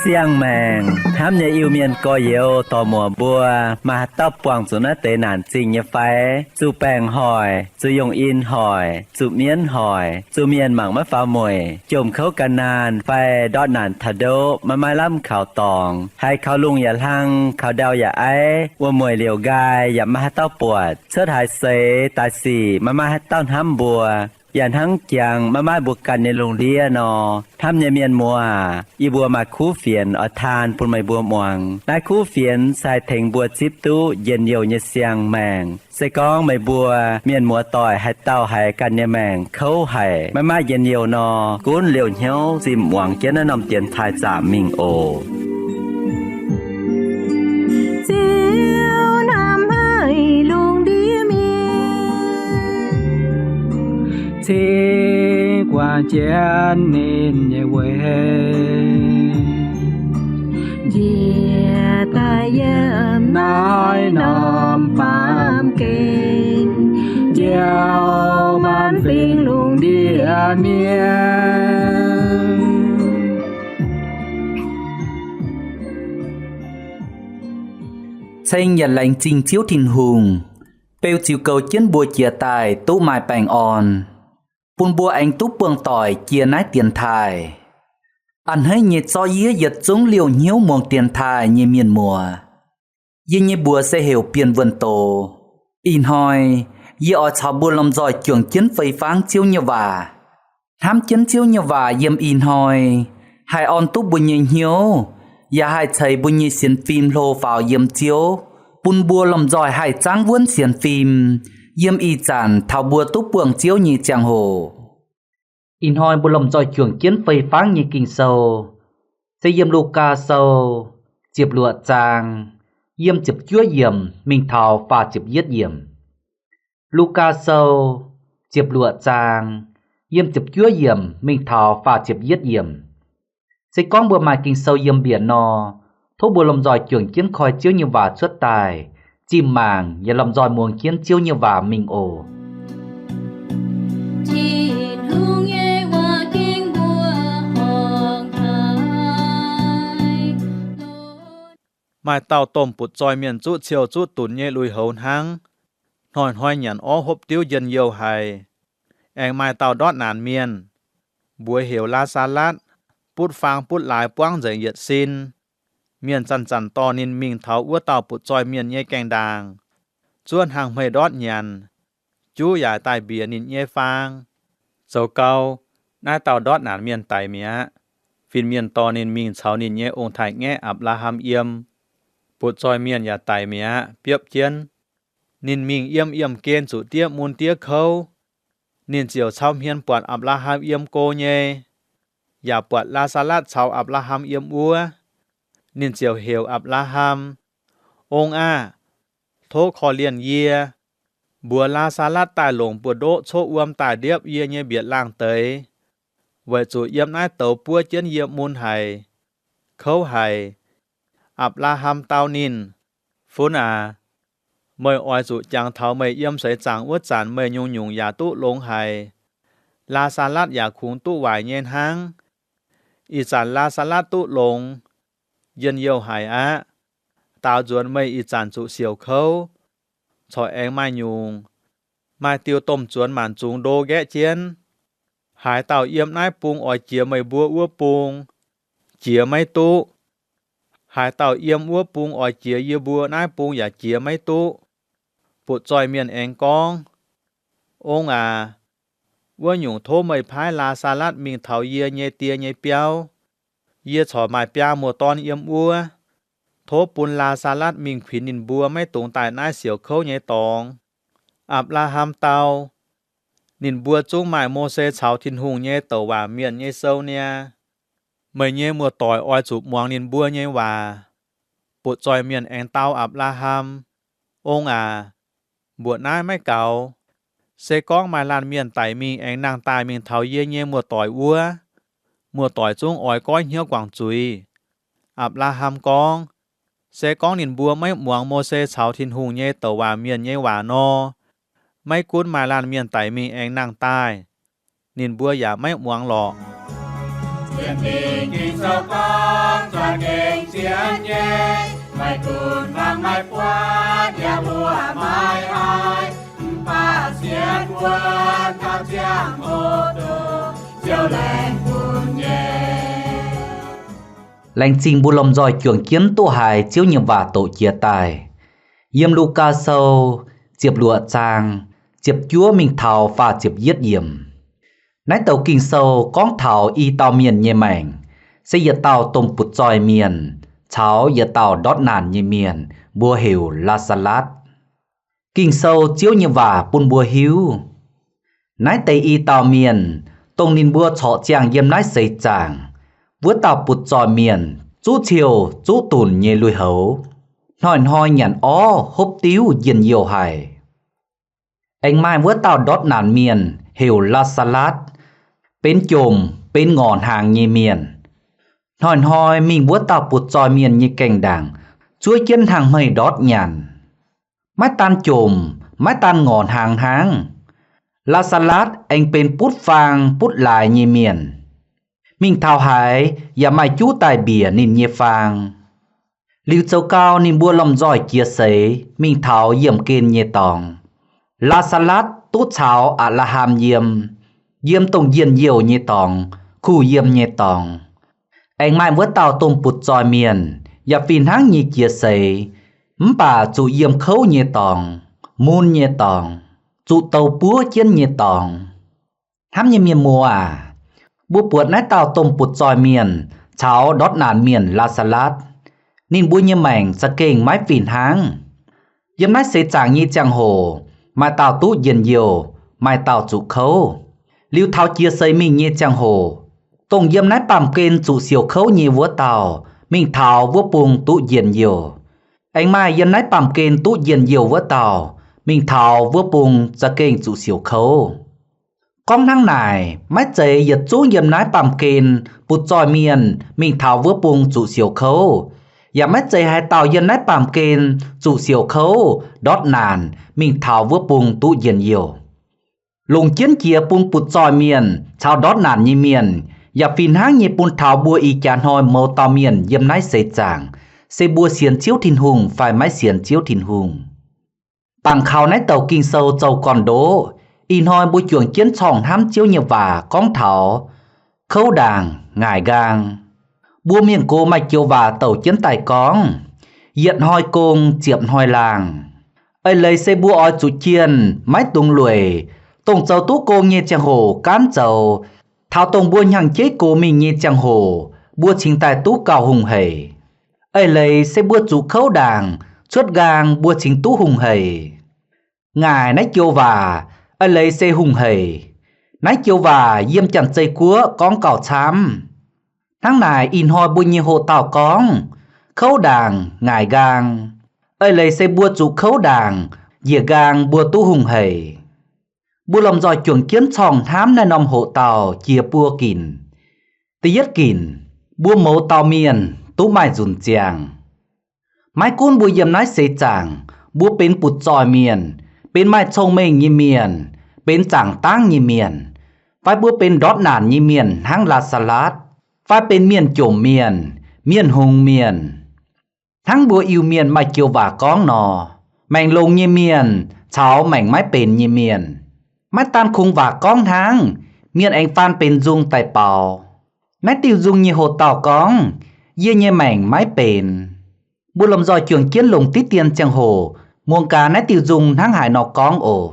Siang-maengc hnamv nyei Iu-Mienh gorx-youz dorc-muoc mbuo, maaih haaix dauh buangh zuqc naaiv deix naanc zingh nyei fai? Zuqc baengc hoic, zuqc yungh in hoic, zuqc mienv hoic, zuqc mienh mangc maiv faaux mueic, jomc kouv gan naanh fai ndortv naanc taux ndoqv maiv maaih lamh kaux dorngx, haiz kaux lungh yaac hlang, kaux ndau yaac aiv, wuom-mueic liouc nqaai yaac maiv maaih haaix dauh buatc, cuotv haaix seix daaih sic maiv maaih haaix dauh hnamv mbuo, yaac hnangv jangx maiv maaih mbuo ganh nyei lungh ndiev nor, hnamv nyei mienh muoz aac, yie mbuo maaih kuv fienx oix taan bun meih mbuo muangx. Naaiv kuv fienx se haih tengx mbuo zipv duqv njien-youh nyei siang-maengc. Se gorngv meih mbuo mienh muoz-doic haaix dauh haiz ganh nyei maengc kouv haic, maiv maaih njien-youh nor, gunv liouh hnyouv zinh muangx jienv naaiv norm dienx taaih zaamc mingh oc. Ziouv hnamv haic lungh ndiev mienh, cingx guangc jienv ninh nyei weic, njiec daaih yiem naaiv norm baamh gen, njoux maanc fingx lungh ndiev mienh. Ceng yaac laengz zingh Ziouv Tin-Hungh, beu ziux goux jienv mbuo jiex daaih duqv maaih baengh orn, bun mbuo aengx duqv buangh doic jiex naaiv dienx taaih. A'hneiv nyei zorqv yie yietc zungv liouh hnyouv muangx dienx taaih nyei mienh muoz. Yie nyei mbuox se heuc Bienh Wuonh Doz. Ih hnoi yie oix caux mbuo lomh nzoih juangc jienv fei fangv Ziouv nyei waac. Hnamv jienv Ziouv nyei waac yiem ih hnoi haih orn duqv mbuo nyei hnyouv, yaac haih ceix mbuo nyei sienx fim hlo faaux yiem Ziouv, bun mbuo lomh nzoih haih zaangv wuonv sienx fim yiem ih zanc taux mbuo duqv buangh Ziouv nyei ziangh hoc. Ih hnoi mbuo lomh nzoih juangc jienv fei fangv nyei Ging-Sou se yiem Lugaa Sou ziepc luoqc zaang, yiem ziepc juov yiemc mingh taux faah ziepc yietv yiemc. Lugaa Sou ziepc luoqc zaang, yiem ziepc juov yiemc mingh taux faah ziepc yietv yiemc. Se gorngv mbuo maaih Ging-Sou yiem mbienc nor, tov mbuo lomh nzoih juangc jienv koi Ziouv nyei waac cuotv daaih, zinh mangc yaac lomh nzoih muangx jienv Ziouv nyei waac mingh oc. Tin-Hungh nyei waac ging mbuo horngc haic. Maaih dauh domh butv-zoih mienh zuqv ciou zuqv dunx nyei lui-houx hnangv. Hnoi-hnoi nyanc orv hopv diuv njien-youh haic. Aengx maaih dauh ndortv naanc mienh, mbuox heuc Laa^saa^latv, butv faang butv laaix buangv nzengc yietc sin. Mienh zanc-zanc dorh ninh mingh taux wuov dauh butv-zoih mienh nyei gaengh ndaangc, zuov hnaangx-hmei ndortv nyanc, juv yaaic daaih mbieqc ninh nyei faang. Zoux gau, naaiv dauh ndortv naanc mienh daic mi'aqv. Fin-mienh dorh ninh mingh caux ninh nyei ong-taaix-ngaeqv Apc^laa^ham yiem. Butv-zoih mienh yaac daic mi'aqv, biopv jienv. Ninh mingh yiem yiemh gen zuqc diev mun diev kouv. Ninh ziouc cau hmien buatc Apc^laa^ham yiem go nyei, yaac buatc Laa^saa^latv caux Apc^laa^ham yiem wuov. Ninh ziouc heuc Apc^laa^ham, Ong aah! Tov korv-lienh yie, mbuox Laa^saa^latv daaih longc buoz-ndoqv cov wuom daaih ndiepv yie nyei mbietc laangh deix, weic zuqc yiem naaiv douz buov jienv yie mun haic, kouv haic. Apc^laa^ham dau ninh, Fun aac, meih oix zuqc jangx taux meih yiem seix zaangc wuov zanc meih nyungc-nyungc yaac duqv longx haic. Laa^saa^latv yaac kungx duqv waaic nyei hnangv. Ih zanc Laa^saa^latv duqv longx, njien-youh haic aqv. Daaux nzuonx meih ih zanc zuqc siouc kouv, corc aengx maaih nyungc. Maaih diuh domh zuonx maanc zungx ndo nqaeqv jienv. Haaix dauh yiem naaiv bung oix jiex meih mbuo wuov bung, jiex maiv duqv. Haaix dauh yiem wuov bung oix jiex yie mbuo naaiv bung yaac jiex maiv duqv. Butv-zoih mienh aengx gorngv, Ong aac, wuov nyungc tov meih paaiv Laa^saa^latv mingh taux yie nyei die nyei biauv. Yie corc maaih biaa muoz-dorn yiem wuov. Tov bun Laa^saa^latv mingh kuinx ninh mbuo maiv dungx daaih naaiv siouc kouv nyei dorngx. Apc^laa^ham dau, Ninh mbuo zungv maaih Mose caux Tin-Hungh nyei douc waac mienh nyei sou niaa. Meih nyei muoz-doic oix zuqc muangx ninh mbuo nyei waac. Butv-zoih mienh aengx dau Apc^laa^ham, Ong aac, mbuoqc naaiv maiv gaux. Se gorngv maaih laanh mienh daic mingh aengx nangh daaih mingh taux yie nyei muoz-doic wuov, muoz-doic zungv oix goiv hnyouv guangc zuiz. Apc^laa^ham gorngv, se gorngv ninh mbuo maiv muangx Mose caux Tin-Hungh nyei douc waac mienh nyei waac nor, maiv gunv maaih laanh mienh daic mingh aengx nangh daaih, ninh mbuo yaac maiv muangx lorqc. Laengz zingh mbuo lomh nzoih juangc jienv duqv haiz Ziouv nyei waac doqc jiex daaih. Yiem Lugaa Sou ziepc luoqc zaang, ziepc juov mingh taux faah ziepc yietv yiemc. Naaiv douc Ging-Sou gorngv taux i dauh mienh nyei maengc, se yietc dauh domh butv-zoih mienh caux yietc dauh ndortv naanc nyei mienh, mbuox heuc Laa^saa^latv. Ging-Sou Ziouv nyei waac bun mbuo hiuv, naaiv deix i dauh mienh, dongh ninh mbuo corc ziangh yiem naaiv seix zaangc, wuov dauh butv-zoih mienh zuqv ciouh zuqv dunc nyei lui-houx, hnoi-hnoi nyanc orv hopv diuv njien-youh haic. Aengx maaih wuov dauh ndortv naanc mienh heuc Laa^saa^latv, benx jomc benx ngorc hnaangx nyei mienh, hnoi-hnoi mingh wuov dauh butv-zoih mienh nyei gaengh ndaangc zuov jienv hnangv hmeiv ndortv nyanc. Maiv daan jomc maiv daan ngorc hnaangx hnangv, Laa^saa^latv aengx benx butv faang butv laaix nyei mienh. Mingh taux haaix yaac maaih juv daaih mbiec ninh nyei faang. Liuz zoux gau ninh mbuo lomh nzoih jiex seix mingh taux yiemh gen nyei dorngx. Laa^saa^latv duqv caux Apc^laa^ham yiem, yiem dongh njien-youh nyei dorngx, kuh yiem nyei dorngx. Aengx maaih wuov dauh domh butv-zoih mienh yaac fih hnangv nyei jiex seix, mv baac zuqc yiem kouv nyei dorngx, mun nyei dorngx, zuqc douz buov jienv nyei dorngx. Hnamv nyei mienh muoz aac, mbuo buatc naaiv dauh domh butv-zoih mienh caux ndortv naanc mienh Laa^saa^latv, ninh mbuo nyei maengc za'gengh maiv fih hnangv. Yiem naaiv seix zaangc nyei ziangh hoc, maaih dauh duqv njien-youh, maaih dauh zuqc kouv. Liuz taux jiex seix mingh nyei ziangh hoc, dongh yiem naaiv baamh gen zuqc siouc kouv nyei wuov dauh mingh taux wuov bung duqv njien-youh. Aengx maaih yiem naaiv baamh gen duqv njien-youh wuov dauh mingh taux wuov bung za'gengh zuqc siouc kouv. Gorngv hnangv naaic, maiv zeiz yietc zungv yiem naaiv baamh gen butv-zoih mienh mingh taux wuov bung zuqc siouc kouv, yaac maiv zeiz haaix dauh yiem naaiv baamh gen zuqc siouc kouv ndortv naanc mingh taux wuov bung duqv njien-youh. Longc jienv jiex bun butv-zoih mienh caux ndortv naanc nyei mienh yaac fih hnangv nyei bun taux mbuo ih jaax hnoi mouz dauh mienh yiem naaiv seix zaangc, se mbuo sienx Ziouv Tin-Hungh fai maiv sienx Ziouv Tin-Hungh. Bangc kaux naaiv douc Ging-Sou zoux gorn-ndoqv, ih hnoi mbuo juangc jienv corngh hnamv Ziouv nyei waac gorngv taux kouv ndaangc ngaaic nqaang. Mbuo mienh gox maaih joux waac douc jienv daaih gorngv, yietc hnoi gong, ziepc hnoi laangh. Eix leiz se mbuo oix zuqc jienh maiv dungx lueic, dongh zoux duqv gong nyei ziangh hoc gaanv zoux, taux dongh mbuo hnyangx-jeiv gox mingh nyei ziangh hoc mbuo cingx daaih duqv gauh hungh hec. Eix leiz se mbuo zuqc kouv ndaangc cuotv nqaang mbuo cingx duqv hungh hec. Ngaaic naaiv joux waac, eix leiz se hungh hec. Naaiv joux waac yiem Janx-Zei Guoqv gorngv gauh camv. Hnangv naaic ih hnoi mbuo nyei hoqc dauh gorngv, kouv ndaangc ngaaic nqaang. Eix leiz se mbuo zuqc kouv ndaangc njiec nqaang mbuo duqv hungh hec. Mbuo lomh nzoih juangc jienv corngh hnamv naaiv norm hoqc dauh jiex buo ginc. Da'yietv ginc, mbuo mouz dauh mienh duqv maaih nzunc ziangh. Maiv gunv mbuo yiem naaiv seix zaangc, mbuo benx butv-zoih mienh, benx maaih cong-mengh nyei mienh, benx zaangc dangv nyei mienh, fai mbuo benx ndortv naanc nyei mienh hnangv Laa^saa^latv, fai benx mienh jomc mienh, mienh hngongx mienh. Hnangv mbuo Iu-Mienh maaih joux waac gorngv nor, maengc longx nyei mienh caux maengc maiv benx nyei mienh. Maiv daan kungx waac gorngv hnangv, mienh aengx faan benx nzung daaih baux. Naaiv diuh nzung nyei hoqc dauh gorngv, yie nyei maengc maiv benx. Mbuo lomh nzoih juangc jienv longc diqv dien ziangh hoc muangx gaax naaiv diuh nzung hnangv haaix nor gorngv oc.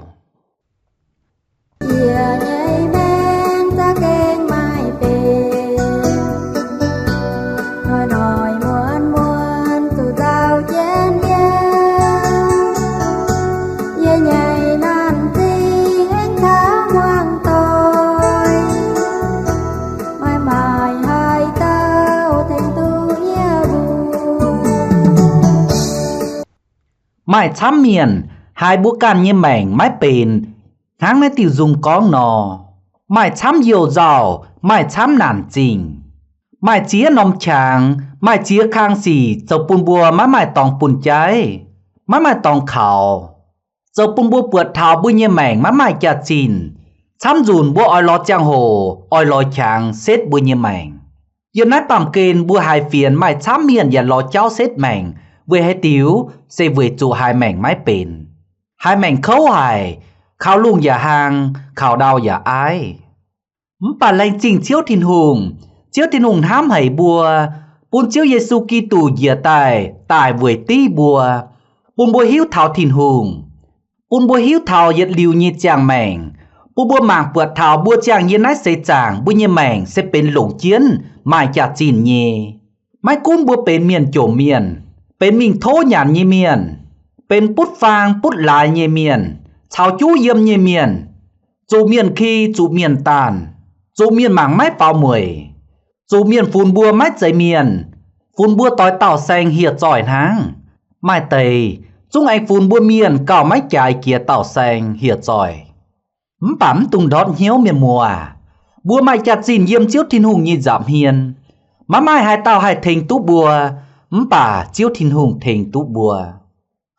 Yie nyei maengc za'gengh maiv benx, hnoi-hnoi muonz-muonz zuqc nzauh jienv mbiauh. Yie nyei naanc zingh aengx taux hmuangx doic, maiv maaih haaix dauh tengx duqv yie mbuo. Maaih camv mienh haiz mbuo ganh nyei maengc maiv benx hnangv naaiv diuh nzung gorngv nor. Maaih camv youh nzauh, maaih camv naanc zingh, maaih ziex norm qangx, Maaih ziex kang sic zoux bun mbuo maiv maaih dorngx bun jaiv, maiv maaih dorngx kaux, zoux bun mbuo buatc taux mbuo nyei maengc maiv maaih jaax-zinh, camv nzunc mbuo oix lorz ziangh hoc oix lorz qangx setv mbuo nyei maengc. Yiem naaiv baamh gen mbuo haiz fienx maaih camv mienh yaac lorz jauv setv maengc, weic haaix diuc? Se weic zuqc haiz maengc maiv benx, haiz maengc kouv haic, kaux lungh yaac hlang, kaux ndau yaac aiv. Mv baac laengz zingh Ziouv Tin-Hungh, Ziouv Tin-Hungh hnamv haic mbuo, bun Ziouv Yesu Giduc njiec daaih daic weic div mbuo, bun mbuo hiuv taux Tin-Hungh, bun mbuo hiuv taux yietc liuz nyei ziangh maengc, bun mbuo mangc buatc taux mbuo ziangh yiem naaiv seix zaangc mbuo nyei maengc se benx longc jienv maaih jaax-zinh nyei. Maiv gunv mbuo benx mienh jomc mienh, benx mingh tov nyanc nyei mienh, benx butv faang butv laaix nyei mienh, caux juv yiem nyei mienh, zuqc mienh ki, zuqc mienh daanh, zuqc mienh mangc maiv faaux mueic, zuqc mienh funx mbuo maiv zeiz mienh, funx mbuo doix dauh saeng hieh zoih hnangv. Maaih deix zungv aengx funx mbuo mienh gauh maiv jaaix jiex dauh saeng hieh zoih. Mv baac mv dungx ndortv hnyouv, mienh muoz. Mbuo maaih jaax-zinh yiem Ziouv Tin-Hungh nyei nza'hmien. Maiv maaih haaix dauh haih tengx duqv mbuo, mv baac Ziouv Tin-Hungh tengx duqv mbuo.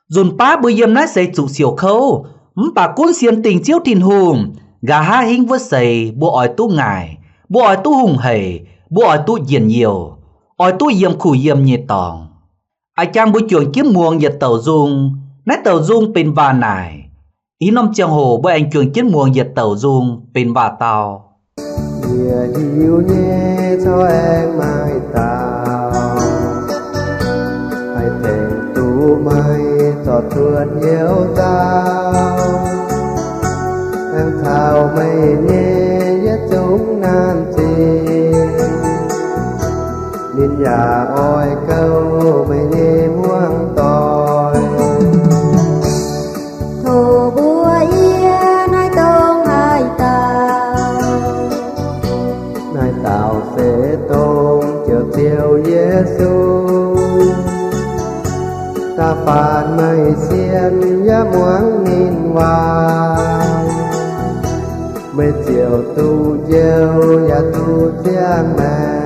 Nzunc baav mbuo yiem naaiv seix zuqc siouc kouv, mv baac gunv sienx dingc Ziouv Tin-Hungh, nqa'haav hingv wuov seix mbuo oix duqv ngaih, mbuo oix duqv hungh hec, mbuo oix duqv njien-youh, oix duqv yiem kuh yiem nyei dorngx. A'jangv mbuo juangc jienv muangx yietc douc nzung. Naaiv douc nzung benx waac-naaic. Ih norm ziangh hoc mbuo aengx juangc jienv muangx yietc douc nzung benx waac-dau. Yie hiuv nyei corc aengx maaih dauh haih tengx duqv meih zorc cuotv hnyouv dauh, aengx caux meih nyei yietc zungv naanc zingh. Ninh yaac oix gouv meih nyei hmuangv doic. Tov mbuox yie naaiv dongh haaix dauh. Naaiv dauh se dongh Ziouv, Ziouv Yesu. Da'faanh meih sienx yaac muangx ninh waac, meih ziouc duqv njoux yaac duqv ziangh maengc.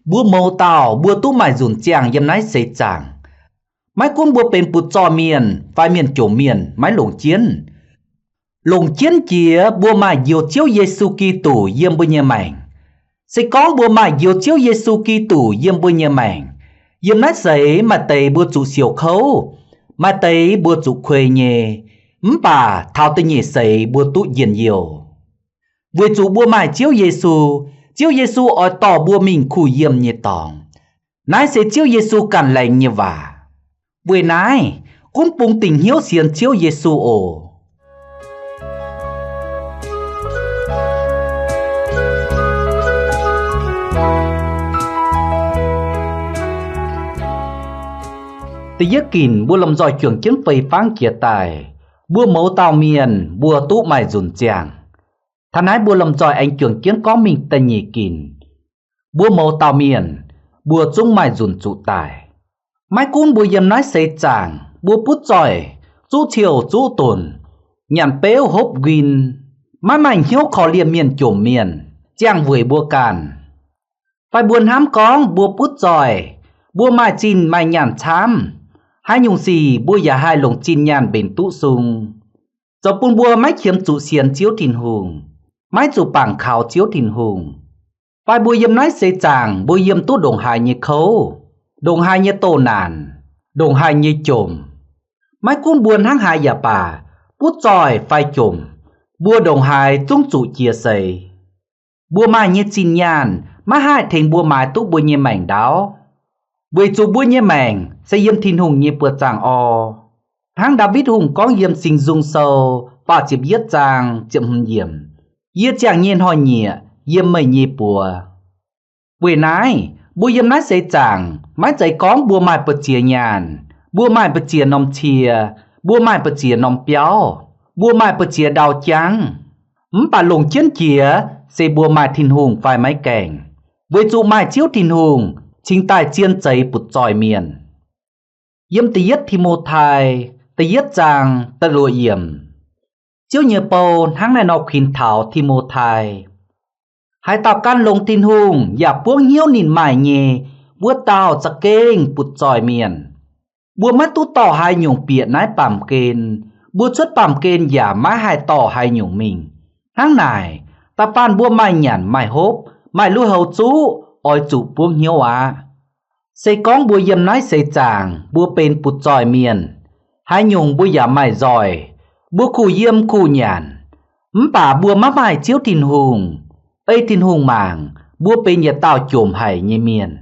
Mbuo mouz dauh mbuo duqv maaih nzunc ziangh yiem naaiv seix zaangc. Maiv gunv mbuo benx butv-zoih mienh fai mienh jomc mienh maiv longc jienv, longc jienv jiex mbuo maaih njoux Ziouv Yesu Giduc yiem mbuo nyei maengc. Se gorngv mbuo maaih njoux Ziouv Yesu Giduc yiem mbuo nyei maengc, yiem naaiv seix maaih deix mbuo zuqc siouc kouv, maaih deix mbuo zuqc kuei nyei, mv baac taux da'nyeic seix mbuo duqv njien-youh. Weic zuqc mbuo maaih Ziouv Yesu, Ziouv Yesu oix dorh mbuo mingh kuh yiem nyei dorngx. Naaiv se Ziouv Yesu ganh laengz nyei waac. Weic naaiv, gunv bungx dingc hnyouv sienx Ziouv Yesu oc. Da'yietv ginc mbuo lomh nzoih juangc jienv fei fangv jiex daaih, mbuo mouz dauh mienh mbuo duqv maaih nzunc ziangh. Taux naaiv mbuo lomh nzoih aengx juangc jienv gorngv mingh da'nyeic ginc, mbuo mouz dauh mienh mbuo zungv maaih nzunc zuqc daic. Maiv gunv mbuo yiem naaiv seix zaangc mbuo butv zoih, zuqv ciouh zuqv donc, nyanc beuv hopv nquin, maiv maaih hnyouv korv-lienh mienh jomc mienh, ziangh weic mbuo ganh. Fai mbuo hnamv gorngv mbuo butv zoih, mbuo maaih zinh maaih nyaanh camv, haaix nyungc sic mbuo yaac haih longc zinh nyaanh mbenc duqv sung, zoux bun mbuo maiv qiemx zuqc sienx Ziouv Tin-Hungh, maiv zuqc bangc kaux Ziouv Tin-Hungh. Fai mbuo yiem naaiv seix zaangc mbuo yiem duqv ndongc haaix nyei kouv, ndongc haaix nyei doh naanc, ndongc haaix nyei jomc. Maiv gunv mbuo hnangv haaix yaac baac, butv zoih fai jomc, mbuo ndongc haaix zungv zuqc jiex seix. Mbuo maaih nyei zinh nyaanh maiv haih tengx mbuo maaiz duqv mbuo nyei maengc ndaauv, weic zuqc mbuo nyei maengc se yiem Tin-Hungh nyei buoz-zaangc orv. Hnangv Ndaawitv Hungh gorngv yiem Singx Nzung Sou faah ziepc yietv zaang ziepc hmz yiemc, Yie ziangh nyei hnoi-nyieqc yiem meih nyei buoz. Weic naaiv, mbuo yiem naaiv seix zaangc maiv zeiz gorngv mbuo maaih mbu'ziex nyaanh, mbuo maaih mbu'ziex norm cie, mbuo maaih mbu'ziex norm biauv, mbuo maaih mbu'ziex ndau jangv, mv baac longc jienv jiex se mbuo maaih Tin-Hungh fai maiv gaengh, weic zuqc maaih Ziouv Tin-Hungh cingx daaih zien zeix butv-zoih mienh. Yiem da'yietv Ti^mo^tai da'yietv zaang da'luoqc yiemc, Ziouv nyei bou hnangv naaiv nor kuinx taux Ti^mo^tai. Haaix dauh gan longx Tin-Hungh yaac buangv hnyouv ninh maaih nyei, wuov dauh za'gengh butv-zoih mienh. Mbuo maiv duqv dorh haaix nyungc bieqc naaiv baamh gen. Mbuo cuotv baamh gen yaac maiv haih dorh haaix nyungc mingh. Hnangv naaic, da'faanh mbuo maaih nyanc maaih hopv, maaih lui-houx zuqv, oix zuqc buangv hnyouv aqv. Se gorngv mbuo yiem naaiv seix zaangc mbuo benx butv-zoih mienh, haaix nyungc mbuo yaac maaih nzoih, mbuo kuh yiem kuh nyanc, mv baac mbuo maiv maaih Ziouv Tin-Hungh, ei Tin-Hungh mangc, mbuo benx yietc dauh jomc haic nyei mienh.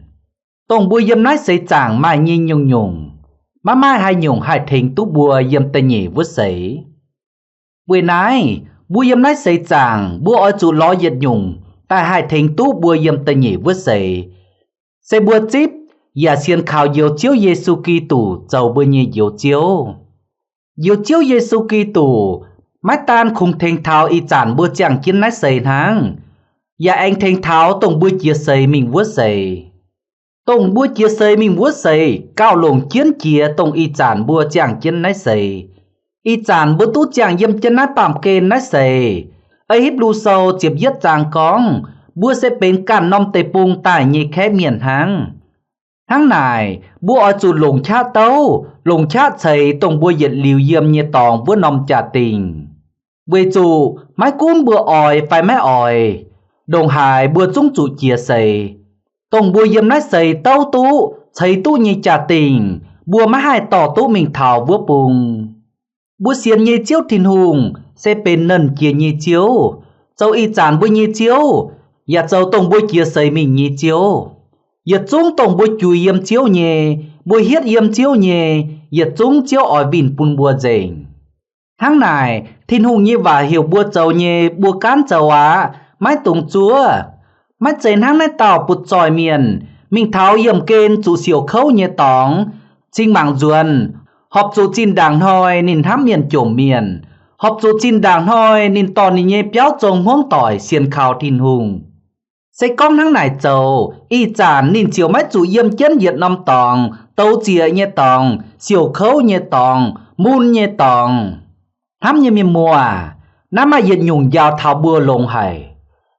Dongh mbuo yiem naaiv seix zaangc maaih nyei nyungc-nyungc, maiv maaih haaix nyungc haih tengx duqv mbuo yiem da'nyeic wuov seix. Weic naaiv, mbuo yiem naaiv seix zaangc mbuo oix zuqc lorz yietc nyungc daaih haih tengx duqv mbuo yiem da'nyeic wuov seix. Se mbuo zipv yaac sienx kaux njoux Ziouv Yesu Giduc zoux mbuo nyei Njoux Ziouv. Njoux Ziouv Yesu Giduc maiv daan kungx tengx taux ih zanc mbuo ziangh jienv naaiv seix hnangv, yaac aengx tengx taux dongh mbuo jiex seix mingh wuov seix. Dongh mbuo jiex seix mingh wuov seix gauh longc jienv jiex dongh ih zanc mbuo ziangh jienv naaiv seix. Ih zanc mbuo duqv ziangh yiem jienv naaiv baamh gen naaiv seix. Ei Hipv^lu Sou ziepc yietv zaang gorngv, mbuo se benx ganh norm deic-bung daaih nyei kaeqv mienh hnangv. Hnangv naaic, mbuo oix zuqc longc qaqv douv, longc qaqv ceix dongh mbuo yietc liuz yiem nyei dorngx wuov norm jaa-dingh. Weic zuqc maiv gunv mbuo oix fai maiv oix, ndongc haaix mbuo zungv zuqc jiex seix. Dongh mbuo yiem naaiv seix douv duqv, ceix duqv nyei jaa-dingh, mbuo maiv haih dorh duqv mingh taux wuov bung. Mbuo sienx nyei Ziouv Tin-Hungh se benx Nernh Jiex nyei Ziouv, zoux ih zanc mbuo nyei Ziouv, yaac zoux dongh mbuo jiex seix mingh nyei Ziouv. Yietc zungv dongh mbuo juix yiem Ziouv nyei, mbuo hietv yiem Ziouv nyei, yietc zungv Ziouv oix winh bun mbuo nzengc. Hnangv naaic, Tin-Hungh nyei waac heuc mbuo zoux nyei, mbuo gaanv zoux aqv, maiv dungx zuov. Maiv zeiz hnangv naaiv dauh butv-zoih mienh, mingh taux yiemh gen zuqc siouc kouv nyei dorngx, cing mangc nzuonx, horpc zuqc zinh ndaangc hnoi ninh hnamv mienh jomc mienh, horpc zuqc zinh ndaangc hnoi ninh dorh ninh nyei biauv zong hmuangv doic sienx kaux Tin-Hungh. Se gorngv hnangv naaic zoux, ih zanc ninh ziouc maiv zuqc yiem jienv yietc norm dorngx, douz zieqc nyei dorngx, siouc kouv nyei dorngx, mun nyei dorngx. Hnamv nyei mienh muoz aac, naaiv maaih yietc nyungc njaaux taux mbuo longx haic.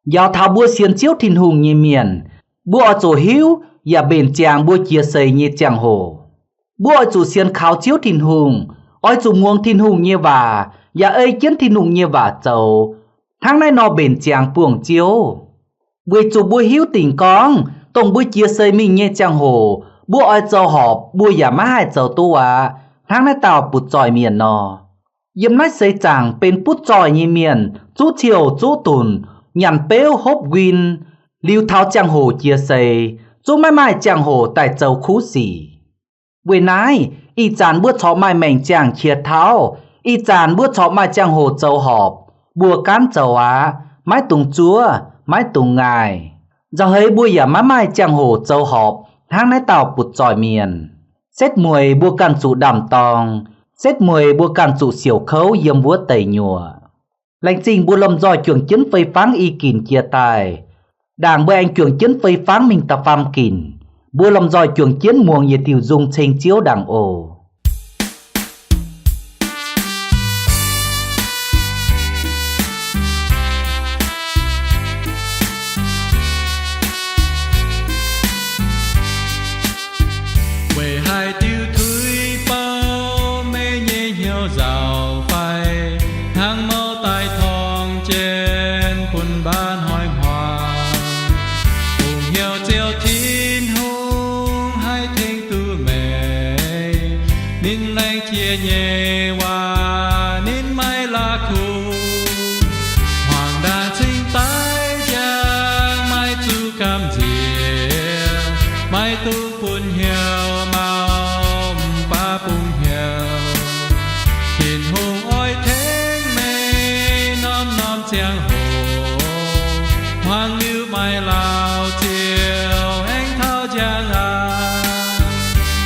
Njaaux taux mbuo sienx Ziouv Tin-Hungh nyei mienh, mbuo oix zuqc hiuv yaac mbenc ziangx mbuo jiex seix nyei ziangh hoc. Mbuo oix zuqc sienx kaux Ziouv Tin-Hungh, oix zuqc muangx Tin-Hungh nyei waac, yaac ei jienv Tin-Hungh nyei waac zoux. Hnangv naaiv nor mbenc ziangx buangh Ziouv. Weic zuqc mbuo hiuv dingc gorngv, dongh mbuo jiex seix mingh nyei ziangh hoc, mbuo oix zoux horpc, mbuo yaac maiv haih zoux duqv aqv, hnangv naaiv dauh butv-zoih mienh nor. Yiem naaiv seix zaangc benx butv-zoih nyei mienh, zuqv ciouh zuqv dunc, nyanc beuv hopv nquin, liuz taux ziangh hoc jiex seix, zungv maiv maaih ziangh hoc daaih zoux kuv sic. Weic naaiv, ih zanc mbuo corc maaih maengc ziangh qiex tauv, ih zanc mbuo corc maaih ziangh hoc zoux horpc, mbuo gaanv zoux aqv, maiv dungx zuov, maiv dungx ngaih. Nzauh heix mbuo yaac maiv maaih ziangh hoc zoux horpc hnangv naaiv dauh butv-zoih mienh. Setv mueiz mbuo ganh zuqc ndaam-dorng, setv mueiz mbuo ganh zuqc siouc kouv yiem wuov deic nyuoqc. Laengz zingh mbuo lomh nzoih juangc jienv fei-fangv i ginc jiex daaih. Ndaangc mbuo aengx juangc jienv fei-fangv mingh da'faam ginc, mbuo lomh nzoih juangc jienv muangx yietc diuc nzung ceng Ziouv ndaangc oc. Weic haaix diuc tuix bou meih nyei hnyouv nzauh fai, hnangv mouv daaih torngv jienv bun mbaav hnoi-hnoi? Bungx hnyouv Ziouv Tin-Hungh haih tengx duqv meih. Ninh laengz jiex nyei waac ninh maiv la'kuqv. Hmuangx ndaangc cingx daic jangx maiv zuqc gamh nziex, maiv dungx bun hnyouv mau, mv baac bungx hnyouv. Tin-Hungh oix tengx meih norm-norm ziangh hoc. Hmuangx liuz maaih laauh Ziouv aengx taux njang aqv.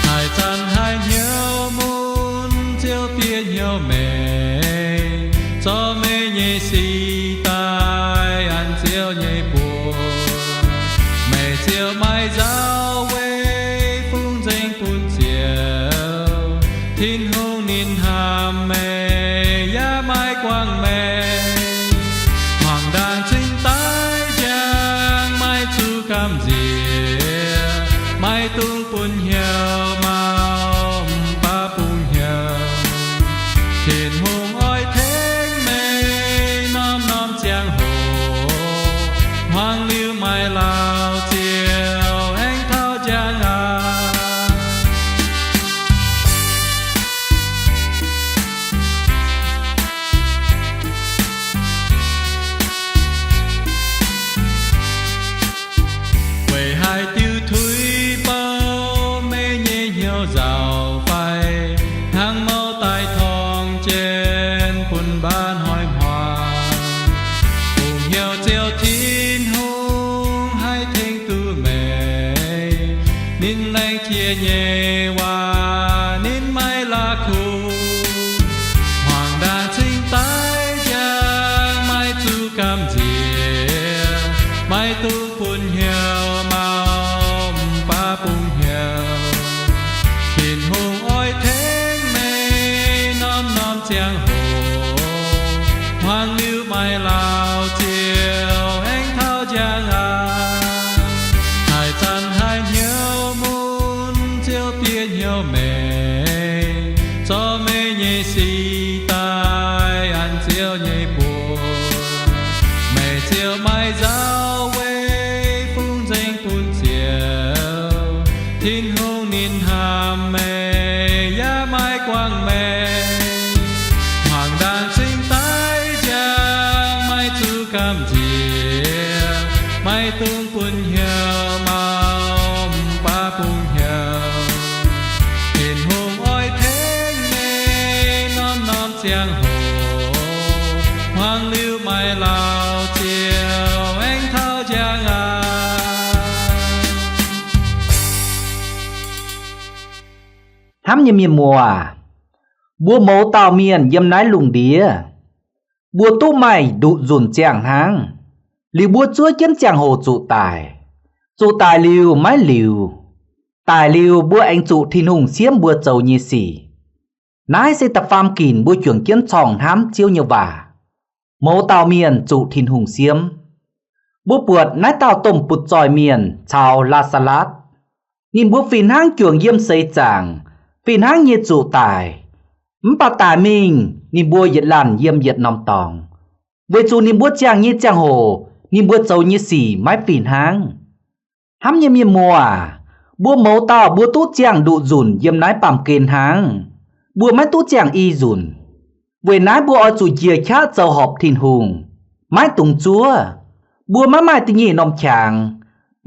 Haaix zanc haiz hnyouv mun, Ziouv bieqc hnyouv meih, zorc meih nyei sic daaih an Ziouv nyei buoz. Meih ziouc maaih nzauh weic fungx nzengc bun Ziouv. Tin-Hungh ninh hnamv meih yaac maiv guangc meih. Hmuangx ndaangc cingx daic jangx Maiv dungx bun hnyouv maux, mv baac bungx hnyouv. Tin-Hungh oix tengx meih norm-norm ziangh hoc. Hmuangx liuz maaih laauh ziouc aengx taux njang aqv. Weic haaix diuc tuix bou meih nyei hnyouv nzauh fai hnangv mouv daaih torngv jienv bun mbaa hnoi hmuangx? Bungx hnyouv Ziouv Tin-Hungh haih tengx duqv meih. Ninh laengz jiex nyei waac ninh maiv la'kuqv. Hmuangx ndaangc cingx daaih njang maiv zuqc gamh nziex. Maiv dungx bun hnyouv maux, mv baac bungx hnyouv. Tin-Hungh oix tengx meih norm-norm ziangh hoc. Hmuangx liuz maaih laauh ziouc aengx taux njang aqv. Haaix zanc haiz hnyouv mun, Ziouv bieqc hnyouv meih, zorqv meih nyei sic daaih an Ziouv nyei mbuox. Meih ziouc maaih nzauh weic fungx nzengc bun Ziouv. Tin-Hungh ninh hnamv meih yaac maiv guangc meih. Hmuangx ndaangc cingx daaih njang maiv zuqc gamh nziex. Maiv dungx bun hnyouv maux, mv baac bungx hnyouv. Tin-Hungh oix tengx meih norm-norm ziangh hoc. Hmuangx liuz maaih laauh ziouc aengx taux njang aqv. Hnamv nyei mienh muoz, mbuo mouz dauh mienh yiem naaiv lungh ndiev, mbuo duqv maaih nduqc nzunc ziangh hnangv. Liuz mbuo zuov jienv ziangh hoc zuqc daic. Zuqc daic liuz maiv liuz. Daic liuz mbuo aengx zuqc Tin-Hungh siemv mbuo zoux nyei sic. Naaiv se da'faam ginc mbuo juangc jienv corngh hnamv Ziouv nyei waac. Mouz dauh mienh zuqc Tin-Hungh siemv. Mbuo buatc naaiv dauh domh butv-zoih mienh caux Laa^saa^latv. Ninh mbuo fih hnangv juangc yiem seix zaangc, fih hnangv nyei zuqc daic. Mv baac daic mingh ninh mbuo yietc laanh yiem yietc norm dorngx, weic zuqc ninh mbuo ziangh nyei ziangh hoc, ninh mbuo zoux nyei sic maiv fih hnangv. Hnamv nyei mienh muoz aac, mbuo mouz dauh mbuo duqv ziangh nduqc nzunc yiem naaiv baamh gen hnangv. Mbuo maiv duqv ziangh i nzunc. Weic naaiv mbuo oix zuqc njiec qaqv zoux horpc Tin-Hungh, maiv dungx zuov. Mbuo maiv maaih da'nyeic norm qangx,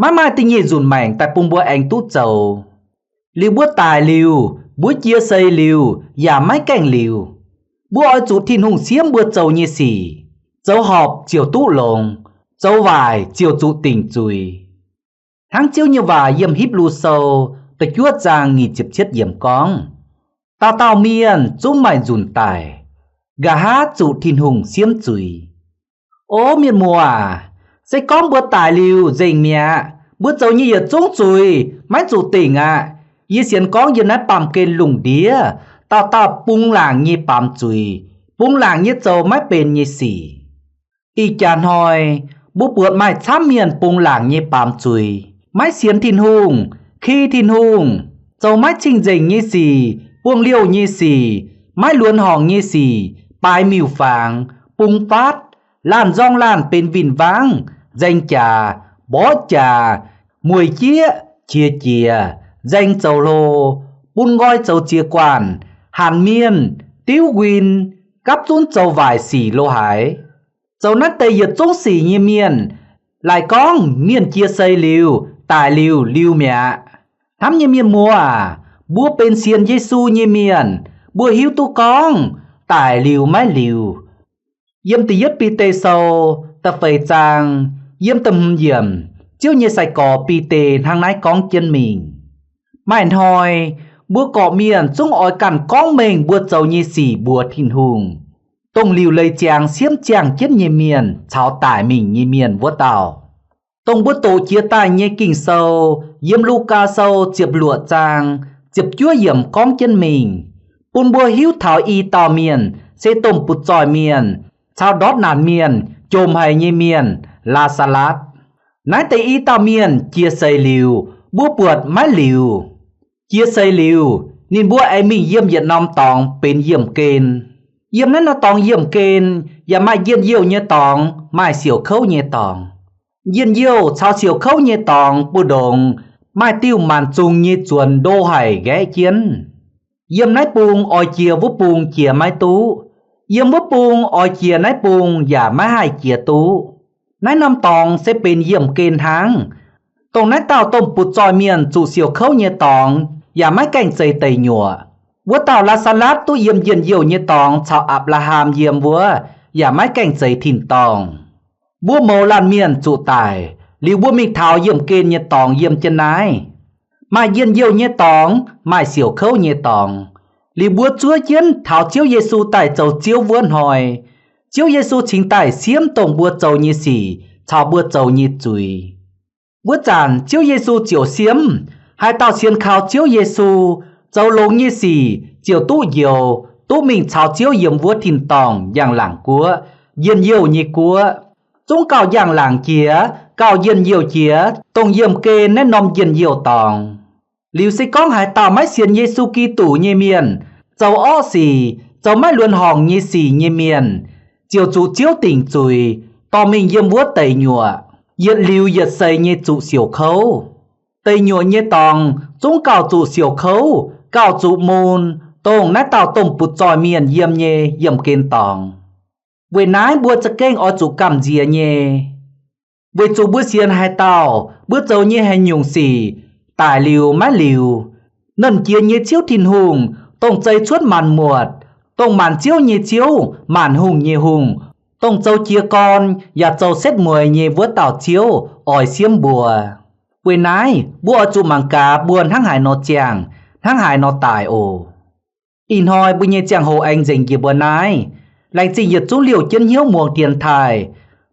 maiv maaih da'nyeic nzunc maengc daaih bun mbuo aengx duqv zoux. Liuz mbuo daic liuz, mbuo jiex seix liuz yaac maiv gaengh liuz. Mbuo oix zuqc Tin-Hungh siemv mbuo zoux nyei sic. Zoux horpc ziouc duqv longx, zoux waaic ziouc zuqc dingc zuiz. Hnangv Ziouv nyei waac yiem Hipv^lu Sou da'juov zaang nyic ziepc cietv yiemc gorngv, dauh dauh mienh zungv maaih nzunc daic, nqa'haav zuqc Tin-Hungh siemv zuiz. O mienh muoz aac, se gorngv mbuo daic liuz nzengc mi'aqv, mbuo zoux nyei yietc zungv zuiz maiv zuqc dingc aqv. Yie sienx gorngv yiem naaiv baamh gen lungh ndiev, dauh dauh bungx laangc nyei baamz zuiz, bungx laangc nyei zoux maiv benx nyei sic. Ih jaax hnoi, mbuo buatc maaih camv mienh bungx laangc nyei baamz zuiz, maiv sienx Tin-Hungh, ki Tin-Hungh, zoux maiv cing-nzengc nyei sic, buangh liouh nyei sic, maiv luonx horngc nyei sic, baaix miuc-fangx, bungx faatv, laanh nzorng laanh benx win-wangv, nzaeng jaax, mborqv jaax, mueic jieqv, qiex jiez, nzaeng zoux hlo, bun nqoi zoux ziex guanh, hanc mienh, diuv nquin, gapv zunv zoux waaic sic lo haaix. Zoux naaiv deix yietc zungv sic nyei mienh, laaic gorngv mienh jiex seix liuz, daic liuz, liuz mi'aqv. Hnamv nyei mienh muoz aac, mbuo benx sienx Yesu nyei mienh, mbuo hiuv duqv gorngv daic liuz maiv liuz. Yiem da'yietv Bide Sou da'feix zaang, yiem da'hmz yiemc, Ziouv nyei sai-gorx Bide hnangv naaiv gorngv jienv mingh. Maaih hnoi, mbuo gorqv-mienh zungv oix ganh gorngv mengh mbuo zoux nyei sic mbuox Tin-Hungh, dongh liuc leiz ziangx siemv ziangh jienv nyei mienh caux daic mingh nyei mienh wuov dauh. Dongh mbuo doqc jiex daaih nyei Ging-Sou yiem Lugaa Sou ziepc luoqc zaang ziepc juov yiemc gorngv jienv mingh, bun mbuo hiuv taux i dauh mienh se domh butv-zoih mienh caux ndortv naanc mienh jomc haic nyei mienh, Laa^saa^latv. Naaiv deix i dauh mienh jiex seix liuz, Mbuo buatc maiv liuz, jiex seix liuz, ninh mbuo aengx mingh yiem yietc norm dorngx benx yiemh gen. Yiem naaiv norm dorngx yiemh gen yaac maaih njien-youh nyei dorngx, maaih siouc kouv nyei dorngx. Njien-youh caux siouc kouv nyei dorngx mbu'ndongx maaih diuh maanc zungx nyei zuonx ndo haic nqaeqv jienv. Yiem naaiv bung oix jiex wuov bung jiex maiv duqv. Yiem wuov bung oix jiex naaiv bung yaac maiv haih jiex duqv. Naaiv norm dorngx se benx yiemh gen hnangv, dongh naaiv dauh domh butv-zoih mienh zuqc siouc kouv nyei dorngx yaac maiv gaengh zeix deic nyuoqc. Wuov dauh Laa^saa^latv duqv yiem njien-youh nyei dorngx caux Apc^laa^ham yiem wuov yaac maiv gaengh zeix tin-dorngh. Mbuo mouz laanh mienh zuqc daic liuz, mbuo mingh taux yiemh gen nyei dorngx yiem jienv naaiv. Maaih njien-youh nyei dorngx, maaih siouc kouv nyei dorngx. Liuz mbuo zuov jienv taux Ziouv Yesu daaih zoux Ziouv wuov hnoi, Ziouv Yesu cingx daaih siemv dongh mbuo zoux nyei sic caux mbuo zoux nyei zuiz. Wuov zanc Ziouv Yesu ziouc siemv, haaix dauh sienx kaux Ziouv Yesu, zoux longx nyei sic ziouc duqv njoux, duqv mingh caux Ziouv yiem wuov tin-dorngh njang-laangc guoqv, njien-youh nyei guoqv. Zungv gauh njang-laangc jiex, gauh njien-youh jiex, dongh yiemh gen naaiv norm njien-youh dorngx. Liuz se gorngv haaix dauh maiv sienx Yesu Giduc nyei mienh, zoux orqv sic, zoux maiv luonx horngc nyei sic nyei mienh, ziouc zuqc Ziouv dingc zuiz, dorh mingh yiem wuov deic nyuoqc, yietc liuz yietc seix nyei zuqc siouc kouv. Deic nyuoqc nyei dorngx zungv gauh zuqc siouc kouv, gauh zuqc mun, dongh naaiv dauh domh butv-zoih mienh yiem nyei yiemh gen dorngx. Weic naaiv mbuo za'gengh oix zuqc gamh nziex nyei. Weic zuqc mbuo sienx haaix dauh, mbuo zoux nyei haaix nyungc sic, daic liuz maiv liuz, Nernh Jiex nyei Ziouv Tin-Hungh, dongh zeix cuotv maanc muotc, dongh maanc ziouv nyei Ziouv, maanc hungh nyei Hungh, dongh zoux jiez gorn yaac zoux setv mueiz nyei wuov dauh Ziouv oix siemv mbuo. Weic naaiv mbuo oix zuqc mangc gaax mbuo hnangv haaix nor ziangh, hnangv haaix nor daic oc. Ih hnoi mbuo nyei ziangh hoc aengx nzengc njiec mbuo naaiv. Laengz zingh yietc zungv liouh jienv hnyouv muangx dienx taaih.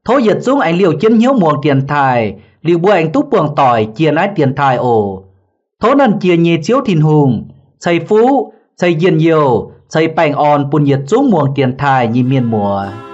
Tov yietc zungv aengx liouh jienv hnyouv muangx dienx taaih, liuz mbuo aengx duqv buangh doic jiex naaiv dienx taaih oc. Tov Nernh Jiex nyei Ziouv Tin-Hungh ceix fuqv, ceix njien-youh, ceix baengh orn bun yietc zungv muangx dienx taaih nyei mienh muoz.